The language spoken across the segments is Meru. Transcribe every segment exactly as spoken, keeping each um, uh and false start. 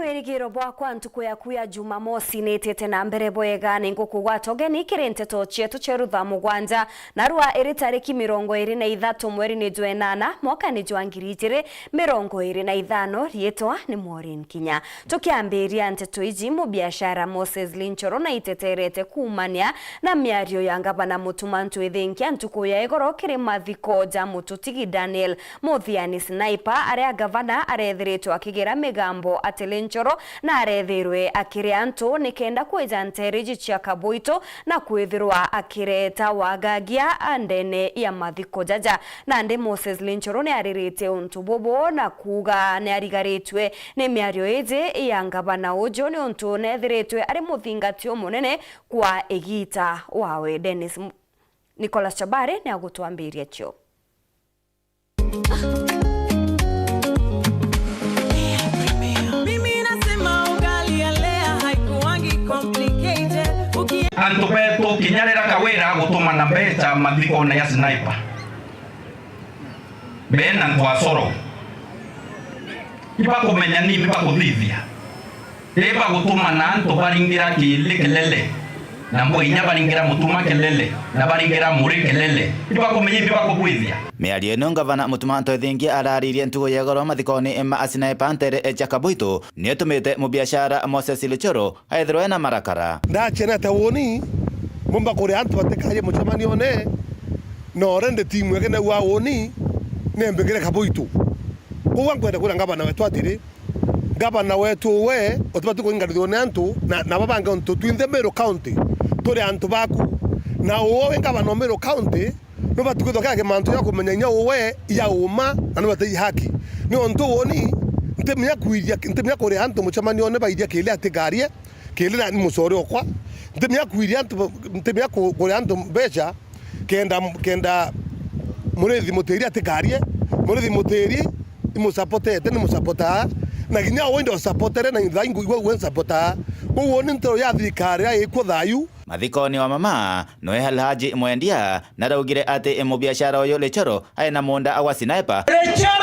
Wirigiro bwakwa ntuku yaku ya Jumamosi niitite na mbere bwega. Ni ngukugwata ugeni kiri nteto cietu cia rutha mugwanja, narua iri tariki mirongo iri na ithatu mweri ni jwa enana, mwaka ni jwa ngiri ijiri mirongo iri na ithano. Riitwa ni Maureen Kinya. Tukiambiria nteto iji, mubiashara Moses Linchoro naiteterete kuumania na miario ya ngavana Mutuma M'Ethingia ntuku ya igoro kiri mathiko ja mututigi Daniel Muthiani Sniper, aria ngavana arethiritwe akigera migambo ati Linchoro na arethirwe akiria antu nikenda kwija nteere iji cia Kabuitu na kwithirwa akireta wagagia ndene ya mathiko jaja. Nandi Moses Linchoro niariritie untu bubu na kuuga niarigaritwe ni miario iji ya ngavana uju niuntu neethiritwe ari muthingati umunene kwa igiita wawe. Dennis M-, Nicholas Chabari niagutwambiria cio. Mimi nasema ugali ya Lea haikuwangi complicated. Uki- Antu betu kinya riria Kawira agutumana mbeca mathikone ya Sniper, bena ntwasoro. Ibakumenya ni ibakuthithia. Ibagutumana antu baringira Kiili kilele, na mbo inya baringira Mutuma kilele, na baringira Muri kilele. Ibakumenya ibi bakubwithia. Miario ino ngavana Mutuma M'Ethingia araririe ntuku ya igoro mathikone ma Sniper nteere cia Kabuitu niitumite mubiashara Moses Linchoro aethirwe na marakara. Ndacenete uuni, mbumba kuria antu batikarie mucemanione, na already timu yake nau wa uuni, nembigire Kabuitu. Koguo nkwenda kwira ngavana wetu atiri, ngavana wetu we, utibati kuinganithua ni antu, na, na babange untu twinthe Meru County, turi antu baku. Na uwe wi ngavana o Meru County, nubati kwithwa kira kimantu gia kumenya inya uwe ya uma, na nubati i haki. Ni untu uuni, ntimenya kwiria, ntimenya kuria antu mucemanione bairia Kiili atikarie, Kiili na ni mucore okwa. Ntimenya kwiria antu, ntimenya ku-, kuria antu mbeca, kenda, kenda Murithi Mutiri atikarie. Murithi Mutiri imusapotete, ni musapotaa. Na kinya uwe ndo sapotere, na thaa ingu igwe, igwe nsapotaa. Koguo ni ntoro ya thirikari ya ikwo thayu. Mathikoni wa mama, noe Alhaji Mwendia, naraugire ati mubiashara uyu Linchoro aina munda wa Sniper. Richard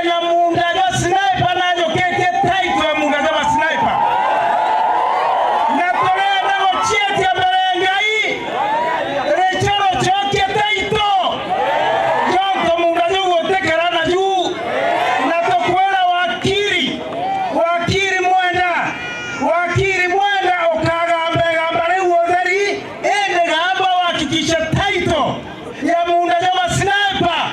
ena munda jwa Sniper na ajukitie title ya munda jwa Sniper. Na turenda gucietia mbere ya Ngai, Richard, cokia title. Jonto munda juu gutikara na juu. Na tukwira wakiri, wakiri Mwenda, wakiri Mwenda, ukagamba igamba riu utheri, indi gamba uhakikishe title ya munda jwa Sniper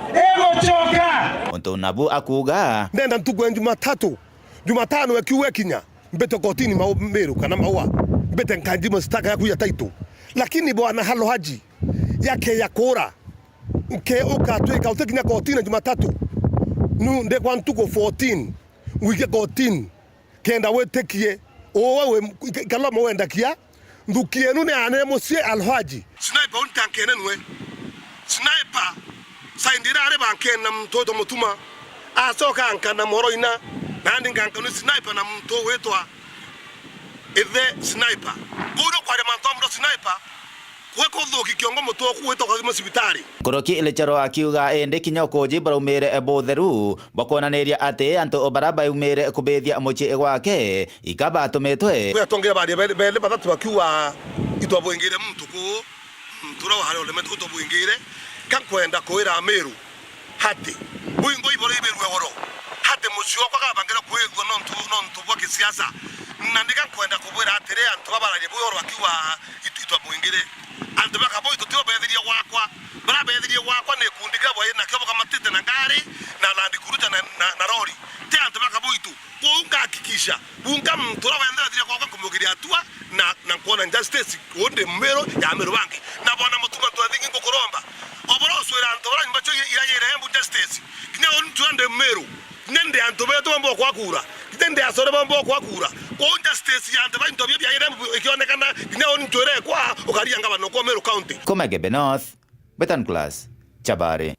igucoka. Untu nabu akuuga. Ndenda ntuku ya Jumatatu, Jumatano ekiuga ekinya, mbite kotini mau-, Meru kana Maua, mbite nkanji mashtaka ya kuiya title. Lakini bwana Alhaji, yake ya kura, nke ukatwika utikinya kotini Jumatatu, nu ndikwa ntuku fourteen, ngwike kotini. Kenda witikie, uwe wi, ika-, ikaloma wenda kia, nthuki yenu ni anene mucii Alhaji. Sniper uni tankene nwe. Sniper, saindi iria ari bankene na muntu witwa Mutuma, acoka ankana Moroina, nandi ngankanua Sniper na muntu witwa ithe Sniper. Kuu ni kwaria mantu amwe Sniper, Gwe kuthuki kiongo mutwe oku gwitoka thimo cibitari. Nkuruki Richard akiuga indi kinya ukuji baraumire butheru, bakwonaniria ati antu bara baumire kubithia mucii gwake, ika batumitwe. Kwi atongeria baria beli, beli bathatu bakiuga, "Itwabwingire muntu kuu, muntu uria wari uremetwe utwabwingire, ka nkwenda kwira Amiru." Hati, bwingo iboro ibirue goro. Hati mucii okwa gabangire kwithua nontu, nontu bwa gisiasa. Na ndiga nkwenda kubwira atiri, antu babararie bwi oro akiuga itu-, itwa mwingire. Antu ba Kaboi tutio bethirie gwakwa. Bara bethirie gwakwa ni ikundi kiria bwai nakio bukamatite na ngari, na Land Cruiser na, na, na rori. Ti antu ba Kaboi tu. Kwou ngahakikisha, bunka muntu uria wenthe wethire kwakwa nkumugiria hatua, na, na nkwona justice, undi Miru ya Miru bangi. Na bwana Mutuma M'Ethingia ngukuromba, obora ucwira antu bara nyumba cio ira, ira, ira Embu justice. Kinya uni ncwira ndi Miru, kinya ndi antu betu bomba kwakura, kinya ndi acore bomba kwakura. Kwou justice ya antu ba into bio bia ira Embu ikionekana, kinya uni ncwira ekwa, ukaria ngavana kwa Miru County. Kuma Igembe North, Betan Class, Chabari.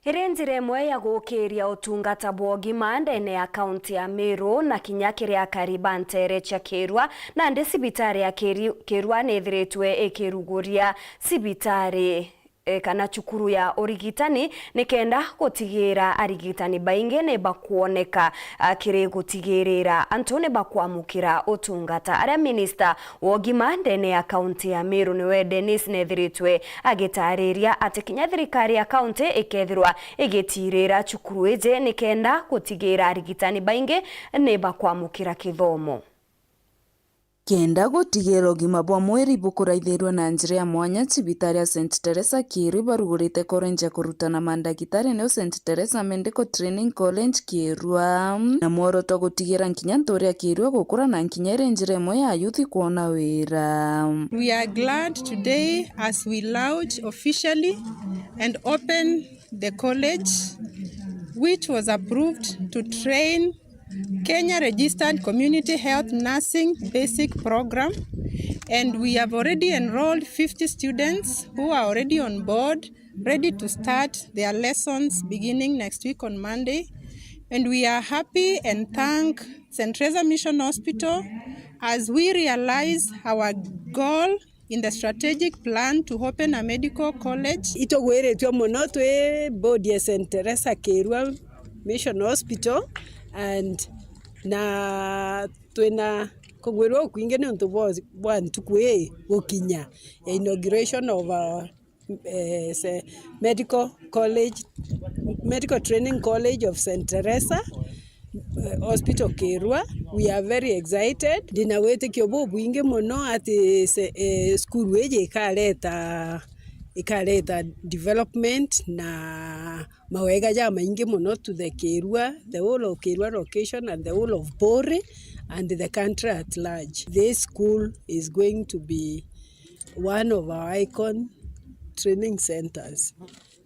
Iri njira imwe ya gukiria utungata bwa ugima ndene ya kaunti ya Meru na kinya kiri akari ba nteere cia Kirua, nandi cibitari ya Kiri-, Kirua niithiritwe ikiruguria cibitari e, kana cukuru ya urigitani, nikenda gutigira arigitani baingi ni bakwoneka, a, kiri gutigirira antu ni bakwamukira utungata. Aria minista wa ugima ndene ya kaunti ya Meru niwe Dennis nethiritwe agitariria ati kinya thirikari ya kaunti ikethirwa igitirira cukuru iji nikenda gutigira arigitani baingi ni bakwamukira kithomo. Kenda gutigira ugima bwa mwiri bukuraithirua na njira ya mwanya, cibitari ya Saint Teresa Kirui barugurite college ya kurutana mandagitari, niyo Saint Teresa Medical Training College Kirua, na mworoto gutigira nkinya ntuuri ya Kirua gukura na nkinya iri njira imwe ya youth kwona wira. We are glad today as we launch officially and open the college, which was approved to train Kenya Registered Community Health Nursing Basic Program, and we have already enrolled fifty students who are already on board, ready to start their lessons beginning next week on Monday. And we are happy and thank Saint Teresa Mission Hospital as we realize our goal in the strategic plan to open a medical college. Itugwiritue mono twi board ya Saint Teresa Kirua Mission Hospital, and na twina kugwirua ukwingi niuntu bwa, bwa ntuku ii gukinya ya inauguration of a, eh, se-, medical college, Medical Training College of Saint Teresa, eh, Hospital Kirua. We are very excited. Ndina witikio bubwingi mono ati se-, eh, cukuru iji ikareta, ikareta development na mawega jamaingi mono to the Kirua, the whole of Kirua location and the whole of Puri and the country at large. This school is going to be one of our icon training centers.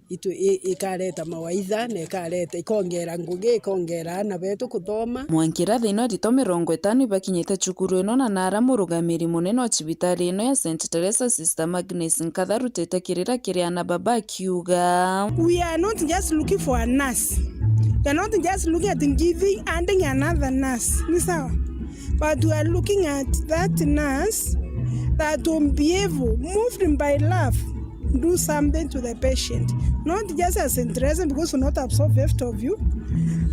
Itu i-, ikareta mawaitha na ikareta, ikongera ngugi, ikongera aana betu kuthoma. Mwanki irathi ino, aritwa mirongo itano ibakinyite cukuru ino, na nara murugamiri munene wa cibitari ino ya Saint Teresa, Sister Agnes Nkatha, arutite kirira kiri aana baba akiuga, We are not just looking for a nurse. We are not just looking at giving, adding another nurse. Ni sawa? But we are looking at that nurse that will be able, moved by love, do something to the patient. Not just as interest, because we not absorb fifty of you,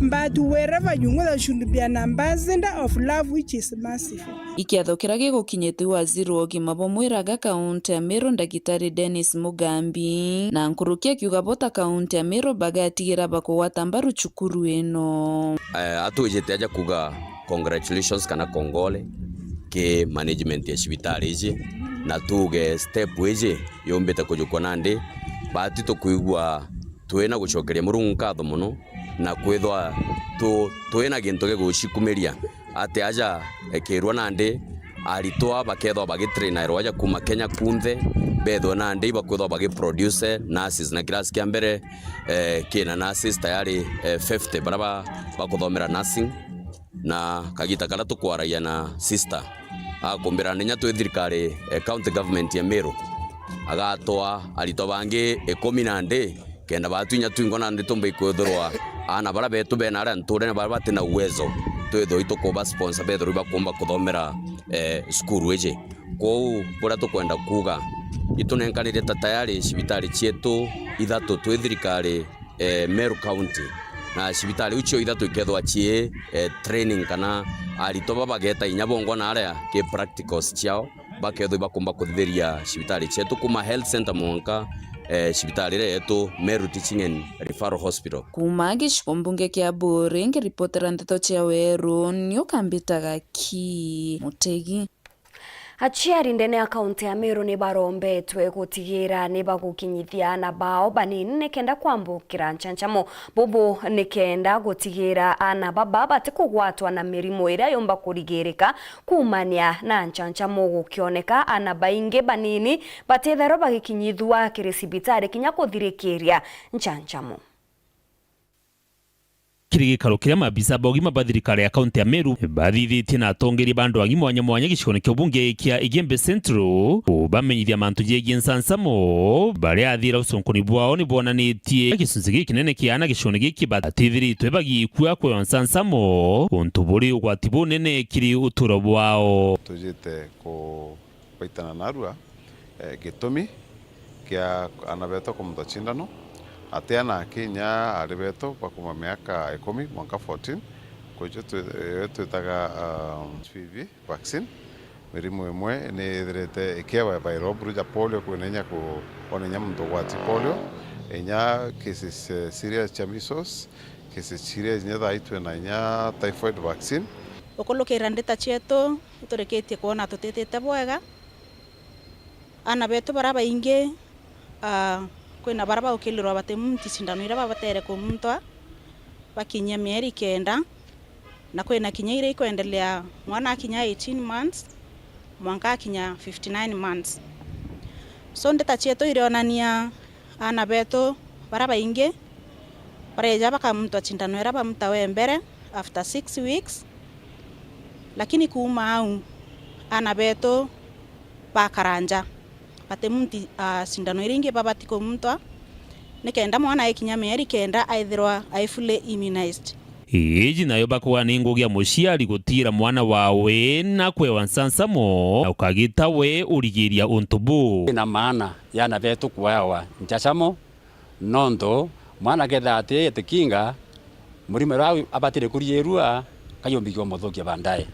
but wherever you go, there should be an ambassador of love which is merciful. Ikiatho kiria gigukinyite waziri wa ugima bwa mwiri aga kaunti ya Meru, Ndagitari Dennis Mugambi, na nkuruki akiuga bo ta kaunti ya Meru bagatigira bakugwata mbaru cukuru ino. Eh, atwijite aja kuuga congratulations kana kongole ki management ya cibitari iji, na tuuge step iji yumbite kujukwa nandi, baati tukwigua twina gucokeria Murungu nkatho mono, na kwithwa tu-, twina gintu gia gucikumiria ati aja ekirwa nandi aritwa bakethwa bagitrainairwa aja kuuma Kenya kunthe, bethwe nandi ibakwithwa bagiproduce nurses na kirasi kia mbere, eh, kina nurses tayari, eh, fifty baria ba-, bakuthomera nursing. Na kagita karia tukwaragia na sister, akumbira ndinya twi thirikari, eh, county government ya Meru, agatwa aritwa bangi ikumi nandi, kenda batwinya twingwa nandi tumba ikwithirwa aana baria betu bena aria nturene baria batina uwezo, twithirwa itukuba sponsor bethirwa ibakumba kuthomera, eh, cukuru iji. Kwou buria tukwenda kuuga, itunenkanire ta tayari cibitari cietu ithatu twi thirikari, eh, Meru County, na cibitari iu cio ithatu ikethwa cii, eh, training kana aritwa ba bageta inya bongwa na aria ki practicals ciao, bakethwa ibakumba kuthithiria cibitari cietu kuma health center mwanka, eh, cibitari iria yetu Meru Teaching and Referral Hospital. Kuma gicigo mbunge kia Buuri, ngiripotera ndeto cia Weru, ni ukambitaga ki Mutegi. Aciari ndene ya kaunti ya Meru ni barombetwe gutigira ni bagukinyithia aana bao banini nikenda kwambukira ncanchamo. Bubu nikenda gutigira aana baba batikugwatwa na mirimu iria yumba kurigirika kuumania na ncanchamo. Gukioneka aana baingi banini batithairwa bagikinyithua kiri cibitari kinya kuthirikiria ncanchamo. Kiri gikaro kiria maabisa ba ugima ba thirikari ya kaunti ya Meru bathithitie na atongeria ba ndwang'i mwanya mwanya gicigone kia ubunge kia Igembe Central, bamenyithia mantu jegie nsansamo, baria athira uconkoni bwao ni bwonanitie gicunci gikinene kia aana gicigone giki batithiritwe bagikua kweo nsansamo, untu buri ugwati bunene kiri uturo bwao. Tujite ku- Baitana narua, eh, gitumi Kia ana betu kumutwa cindano, ati ana aki inya ari betu bakuma miaka ikumi mwanka fourteen, kwijo twi-, iyo twitaga, um, H P V vaccine. Mirimu imwe ni ithirite ikiawa by robbery ja polio, kwina inya ku-, ona inya muntu ugwati polio, inya cases, eh, serious cia measles, cases serious inya thaa itwe na inya typhoid vaccine. Gukurukira ndita cietu, iturikitie kwona tutitite bwega. Ana betu bara baingi, ah, kwina bara baukilirwa batimunti cindano iria babatere kumuntwa bakinyia mieri kenda, na kwina kinya iria ikwendelea mwana akinya eighteen months mwanka akinya fifty-nine months. So, ndita cietu irionania ana betu bara baingi bareja bakamuntwa cindano iria bamutawe mbere after six weeks, lakini kuuma au ana betu bakaranja batimunti, ah, cindano iria ingi babati kumuntwa, nikenda mwana aikinya mieri kenda aithirwa ai fully immunized. Iji nayo bakuga ni ngugi ya muciari gutiira mwana wawe na kwewa nsansamo, na ukagita we urigiria untu buu. Ina maana ya ana betu kwewa nchachamo, nontu mwana akethira ati etikinga, murimo uria abatire kuriirua, kayumbikia umuthukia baadaye.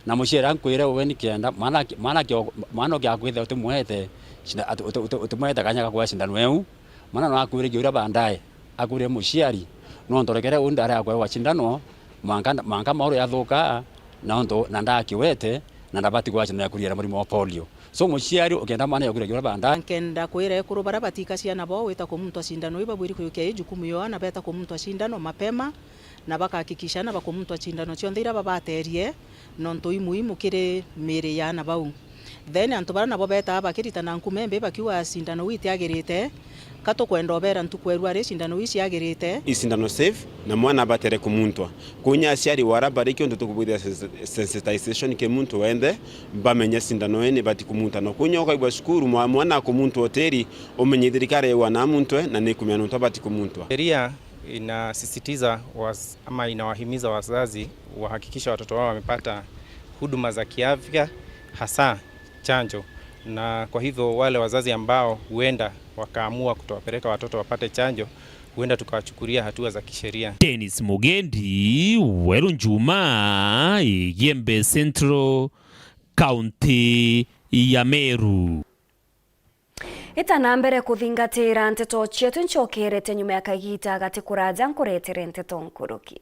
Na muciari ankwire uwe nikenda mwana aki-, mwana aki-, mwana ukiakwithira utimwete, shida, ati-, uti-, uti-, utimwete kanya ga kuea cindano iu, mwana no akwirikia uria baadaye, akwire muciari, nontu rekere uu ndari akwewa cindano, mwanka, mwanka mauru yathuka, nontu na ndakiwete, na ndabati kuea cindano ya kuriera murimo wa polio. So, muciari ukenda mwana yaku iregera banda. Nkenda kwira ekuru baria batika ciana bao wita kumuntwa cindano, ibabwiri kuyukia i jukumu yao na beta kumuntwa cindano mapema, na bakahakikisha na bakumuntwa cindano cionthe iria babaterie, nontu i muhimu kiri miiri ya ana bau. Then antu baria nabo betaa bakiritana nkuma imbi bakiuga cindano ii itiagirite, ka tukwenda ubera ntuku erua ri cindano ii ciagirite. I cindano safe na mwana abatere kumuntwa. Kunya aciari wara bari kiontu tukubwithia sens-, sensitization ki muntu wenthe, bamenye cindano ii nibati kumuntwa. No kunya ukaigua cukuru mwa-, mwana akumuntwa utiri, umenye thirikari yaigua na muntwe na nikumenya nuntu abati kumuntwa. Sheria inasisitiza waz-, ama inawahimiza wazazi wahakikisha watoto wao wamepata huduma za kiafya, hasa chanjo. Na kwa hivyo wale wazazi ambao huenda wakaamua kutowapeleka watoto wapate chanjo, huenda tukawachukulia hatua za kisheria. Dennis Mugendi, Weru Njuma, Igembe Central, County ya Meru. Ita na mbere kuthingatira nteto cietu, ncokerete nyuma ya kagiita gati kuraja nkuretere nteto nkuruki.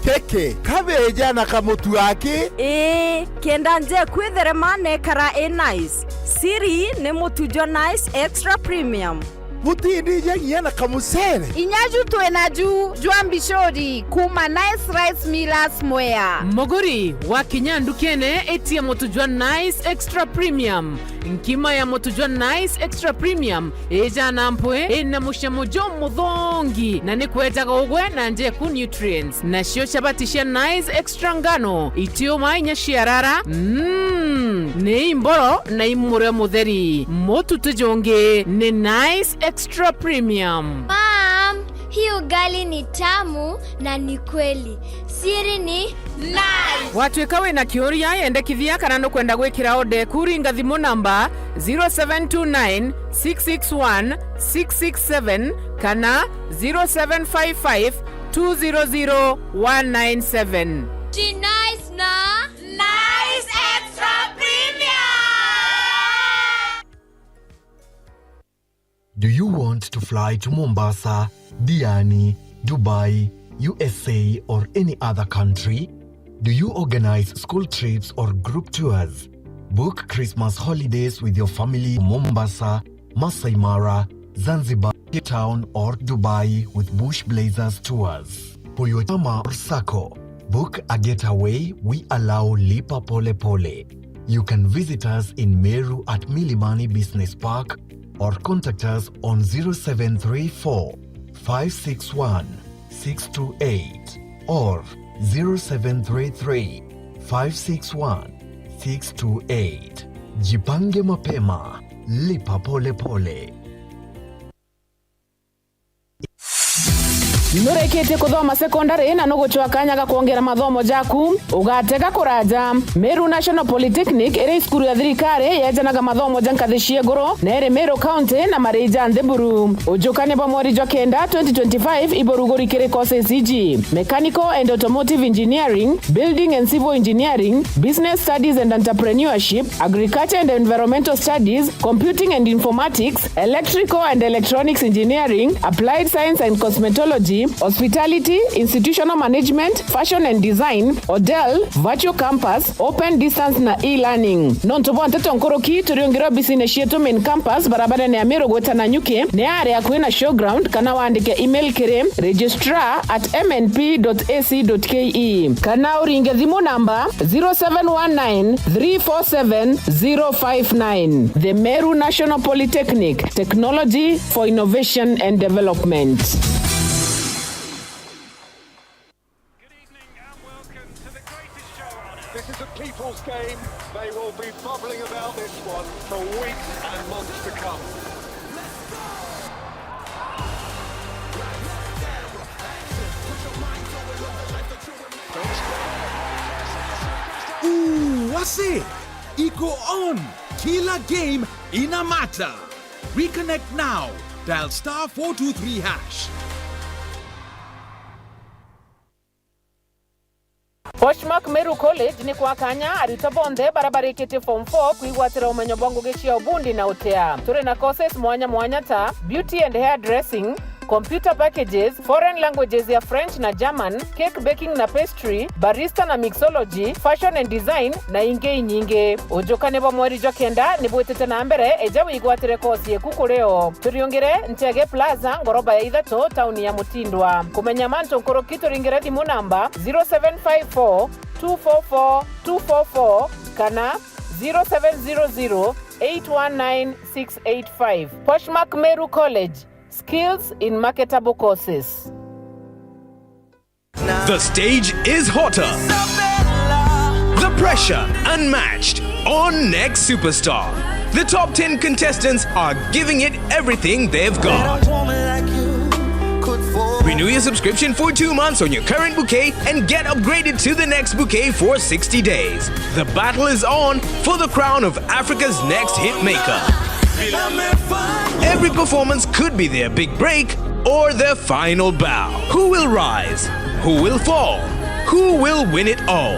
Keke, kabeja na kamutu aki. Ii, kenda nje kwitherema nekara i nice. Siri ni mutu jwa Nice Extra Premium. Mutindi inya nginya na kamucere. Inya ju twina ju jwa mbicuri kuma Nice Rice Millers Mwea. Muguri, wakinya ndukene, itia mutu jwa Nice Extra Premium. Nkima ya mutu jwa Nice Extra Premium ijana mpwi, ina mucamo jumuthongi, na ni kwejaga ugwe na njeku nutrients. Nacio chabati cia Nice Extra ngano, itiuma inya ciarara, mm, ni imboro na imurio mutheri. Mutu ti jungi, ni Nice Extra Premium. Mom, hii ugali ni tamu na ni kweli. Siri ni Nice. Watuika wina kiuria, yendekithia kana nukwenda gwikira order, kuringa thimu namba zero seven two nine, six six one, six six seven kana zero seven five five, two zero zero, one nine seven. Ti Nice na Nice Extra Premium. Do you want to fly to Mombasa, Diani, Dubai, U S A, or any other country? Do you organize school trips or group tours? Book Christmas holidays with your family, Mombasa, Masai Mara, Zanzibar, Cape Town, or Dubai with Bush Blazers Tours. For your chama or sacco, book a getaway, we allow Lipa Pole Pole. You can visit us in Meru at Milimani Business Park or contact us on zero seven three four, five six one, six two eight or zero seven three three, five six one, six two eight. Jipange mapema, lipa pole pole. Nurikitie kuthoma sekondari na nugucwa kanya ga kwongera mathomo jaku? Ugatega kuraja. Meru National Polytechnic iri cukuru ya thirikari yejanaga mathomo ja nkathi cia iguru na iri Meru County na mari ja nthi buru. Ujukania bwa mweri jwa kenda twenty twenty-five iburuguri kiri courses iji: Mechanical and Automotive Engineering, Building and Civil Engineering, Business Studies and Entrepreneurship, Agriculture and Environmental Studies, Computing and Informatics, Electrical and Electronics Engineering, Applied Science and Cosmetology, Hospitality, Institutional Management, Fashion and Design, Odel, Virtual Campus, Open Distance na E-Learning. Nontu bwa nteto nkuruki, turiungire obisine cietu Main Campus, barabarene ya Miru gwita Nanyuki, ni ari akui na Showground, kana wandike email kiri registrar at M N P dot A C dot K E, kana uringe thimu namba zero seven one nine three four seven zero five nine. The Meru National Polytechnic, technology for innovation and development. Good evening and welcome to the greatest show on earth. This is a people's game. They will be bubbling about this one for weeks and months to come. Ooh, what's it? Iko on. Kila game ina matter. Reconnect now. Dial star four two three hash. Poshmark Meru College ni kwa kanya arutwo bonthe bara barikitie form four kwigwatira umenyo bwa ngugi cia ubundi na utea. Turi na courses mwanya mwanya ta beauty and hair dressing, computer packages, foreign languages ya French na German, cake baking na pastry, barista na mixology, fashion and design, na ingi inyingi. Ujukania bwa mweri jwa kenda ni bwitite na mbere, eja wigwatire course yeku kuri o. Turiungire Nchege Plaza, ngoroba ya ithatu, tauni ya Mutindwa. Kumenya mantu nkuruki, turingire thimu namba zero seven five four two four four two four four kana zero seven zero zero eight one nine six eight five. Poshmark Meru College, skills in marketable courses. The stage is hotter. The pressure unmatched on Next Superstar. The top ten contestants are giving it everything they've got. Renew your subscription for two months on your current bouquet and get upgraded to the next bouquet for sixty days. The battle is on for the crown of Africa's next hit maker. Every performance could be their big break or their final bow. Who will rise? Who will fall? Who will win it all?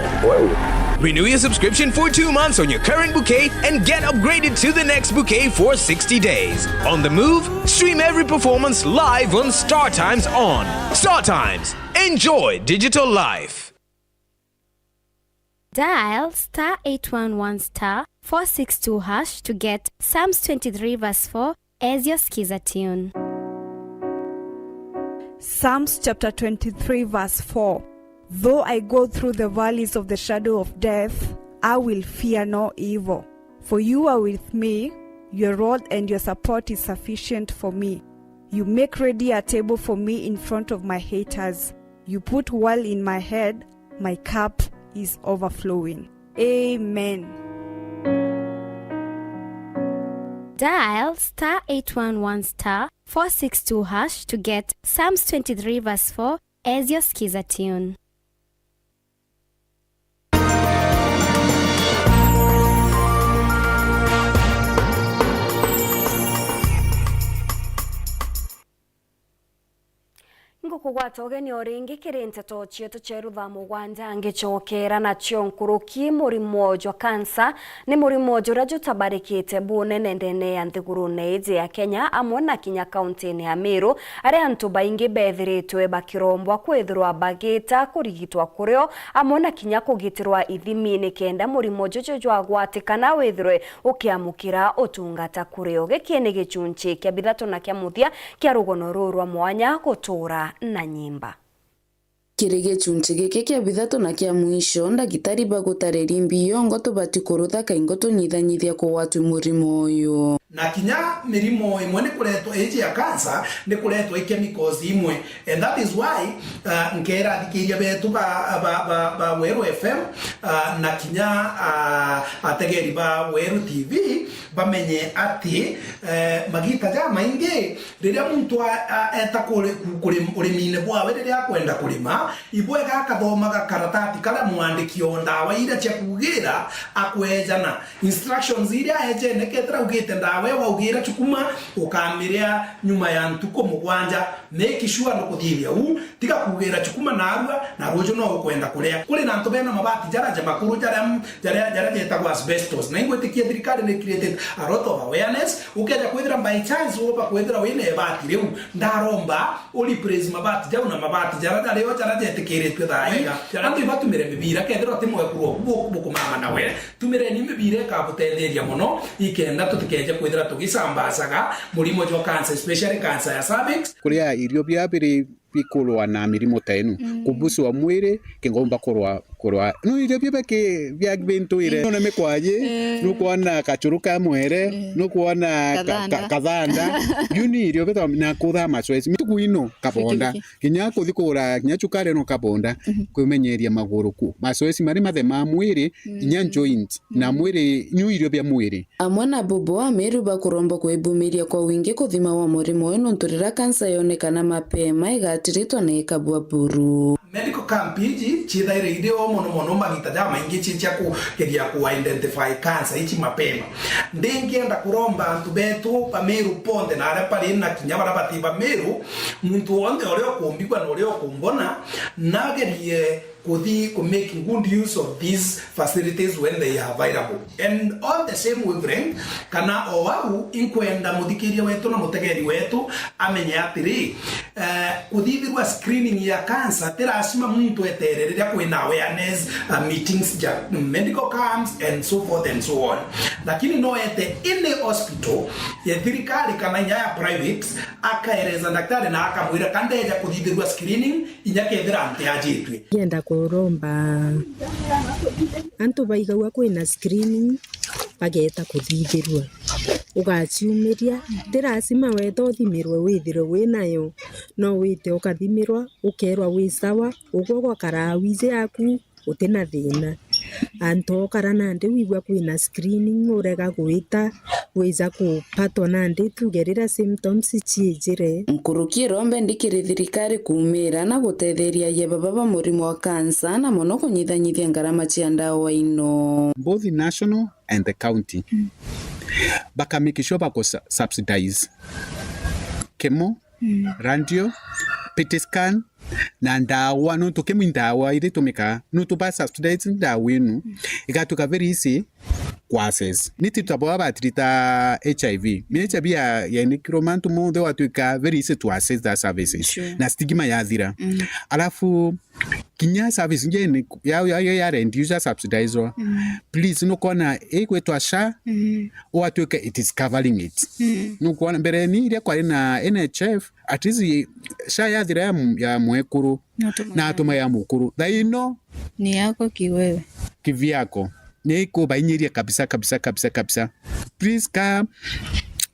Renew your subscription for two months on your current bouquet and get upgraded to the next bouquet for sixty days. On the move, stream every performance live on StarTimes On. StarTimes. Enjoy digital life. Dial star eight one one star four six two hash to get Psalms twenty-three verse four as your Skiza tune. Psalms chapter twenty-three verse four. Though I go through the valleys of the shadow of death, I will fear no evil. For you are with me, your rod and your support is sufficient for me. You make ready a table for me in front of my haters. You put oil in my head, my cup is overflowing. Amen. Dial star eight one one star four six two hash to get Psalms twenty-three verse four as your Skiza tune. Ngukugwata ugeni o ringi kiri nteto cietu cia iru thaa mugwanja, ngicokera nacio nkuruki. Murimo jwa kansa ni murimo juria jutabarikite bunene ndene ya nthigurune iji ya Kenya, amwe na kinya kauntine ya Meru, aria antu baingi bethiritwe bakirombwa kwithirwa bagita kurigitwa kurio, amwe na kinya kugitirwa ithimi, nikenda murimo juju jwagwatikana withirwe ukiamukira utungata kurio. Giki ni gicunci kia bithatu na kia muthia kia rugono ruu rwa mwanya, gutuura na nyimba. Kiri gicunci giki kia bithatu na kia mwisho, ndagitari bagutariria mbiongo tubati kurutha kaingo tunyithanyithia kugwatwi murimo uyu. Na kinya mirimo imwe ni kuretwa, iji ya cancer, ni kuretwa i chemicals imwe. And that is why, uh, nkera athikiria betu ba, ba, ba, ba Weru F M, uh, na kinya, uh, ategeri ba Weru T V bamenye ati, eh, magita jamaingi riria muntu a, a, eta kuri, ku-, kuri, urimine bwawe, riria akwenda kurima, ibwega akathoma gakaratati karia mwandiki o ndawa iria cia kugira akwejana. Instructions iria aejene, kethira augite ndawa iu augira chukuma, ukamiria nyuma ya ntuku mugwanja. Make sure nukuthithia uu, tiga kugira chukuma narua, na ruju no ukwenda kuria. Kuri na antu bena mabati jaria ja makuru jaria, jaria, jaria jetagwa asbestos. Na ingwitikia thirikari ni created a lot of awareness. Ukeja kwithira by chance woba kwithira wina ibati riu, ndaromba u replace mabati jau na mabati jaria jario jaria jetikiritue thaa ii. Antu ibatumire mibira, kethirwa ti mwekuru oku bu-, bukumama nawe, tumireni mibira ikabutetheria mono, ikenda tutikeje kwithira tugisambasaga murimo jwa cancer, especially cancer ya cervix. Kuria irio bia biri bikurwa na mirimo ta inu. Mm. Kubucwa mwiri, kingomba kurwa, kurwa. No irio bia beki-, bia bintu ire. Mm. Nona mikwaji, eh, nukwona kachuru ka mwere, eh, nukwona ka-, ka-, kathanda. Kathanda. Biu ni irio bita na kutha macoeci. Mituku ino kabonda. Biki, biki. Kinya kuthi kugura, kinya chukari no kabonda. Mhm. Kwimenyeria maguru ku. Macoeci mari mathe ma mwiri, mm, inya joint. Na, mm, mwiri, nyu irio bia mwiri. Amwe na bubu Ameru bakuromba kwibumiria kwa wingi kuthima wa murimo uyu, nontu riria kansa yonekana mapema, igatiritwa na ikabua buru. Medical camp iji ciithaire iri o mono mono magita jamaingi ci cia kugeria ku identify cancer iji mapema. Ndingienda kuromba antu betu ba Meru bonthe na aria bari na kinya baria bati ba Meru, muntu wonthe uria ukumbigua na uria ukumbona, nagerie kuthi ku make good use of these facilities when they are available. And on the same wavelength, kana o au, inkwenda muthikiria wetu na mutegeri wetu amenye atiri, eh, kuthithirwa screening ya cancer ti lazima muntu etere riria kwina awareness, uh, meetings ja medical camps and so forth and so on. Lakini no ete any hospital ya thirikari kana inya ya private, akaereza daktari na akamwira, kandeja kuthithirwa screening, inya kethira ntiajitue. Ndienda kuromba antu baigagua kwina screening, bageta kuthithirua. Ugaciumiria, ti lazima weta uthimirwe withirwe winayo, no wite ukathimirwa, ukerwa wi sawa, ugwe ugakara wiji yaku, uti na thina. Antu okara nandi wigua kwina screening, urega gwita, wija kupatwa nandi tuge riria symptoms ciijire. Nkuruki irombe ndikiri thirikari kuumira na gutetheria aye baba ba murimo wa kansa, na mono kunyithanyithia ngarama cia ndawa ino. Both national and the county. Mm. Baka make sure bako su-, subsidize chemo, mm, radio, P T scan, na ndawa, nontu kimwe ndawa iria itumikaga, nontu ba subsidize ndawa inu, igatuika very easy ku access. Ni ti ta bwa batirita H I V. Ni H I V ya, ya ni kiro mantu monthe watuika very easy to access that services. Sure. Na stigma yathira. Mm. Alafu, kinya service ingi ni ya, ya, ya, ya reduce, ya subsidizwa. Mm. Please, nukona igwitwa SHA, mm, ugatuika it is covering it. Mm. Nukwona mbere ni iria kwari na N H F, at least SHA yathira ya mu-, ya mwekuru, na atuma ya mukuru. Thaino ni yako kiwewe. Kivyako. Ni ikubainyiria kabisa, kabisa, kabisa, kabisa. Please, ka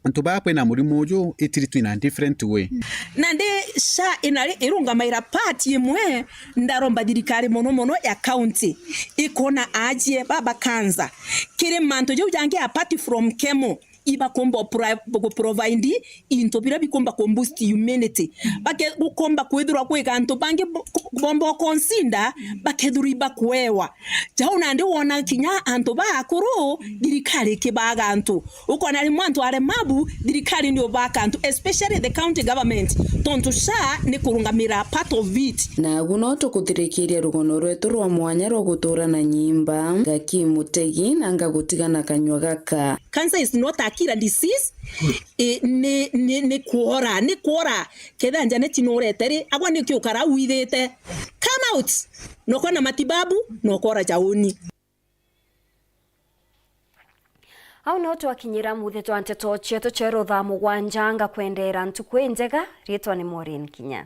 antu baa kwina murimo uju, itiritwe in a different way. Nandi SHA inari irungamaira part imwe, ndaromba thirikari mono mono ya county ikona ajie baba kanza kiri mantu jau jangi apart from chemo. Ibakomba pro-, gu provide into biria bikomba ku boost immunity. Bake-, gukomba kwithirwa kwi antu bangi bo-, bomba consider bakethirwa ibakwewa. Jau nandi wona kinya antu baakuru, thirikari ikibaga antu. Ukona rimwe antu aremabu, thirikari ni ubaka antu, especially the county government, tontu SHA ni kurungamira part of it. Nagu no tukuthirikiria rugono rwetu rwa mwanya rwa gutura na nyimba, Ngaki Mutegi na Ngagutiga na Kanyua Gaka. Cancer is not a killer disease. E, ni, ni, ni kuora, ni kuora. Ketha Janet no urete ri, agwa ni kiukara withite. Come out. Nokona matibabu, nokora jauni. Au no twakinyira muthe twa nteto cietu cia rutha mugwanja, ngakwendera ntuku injega, riitwa ni Maureen Kinya.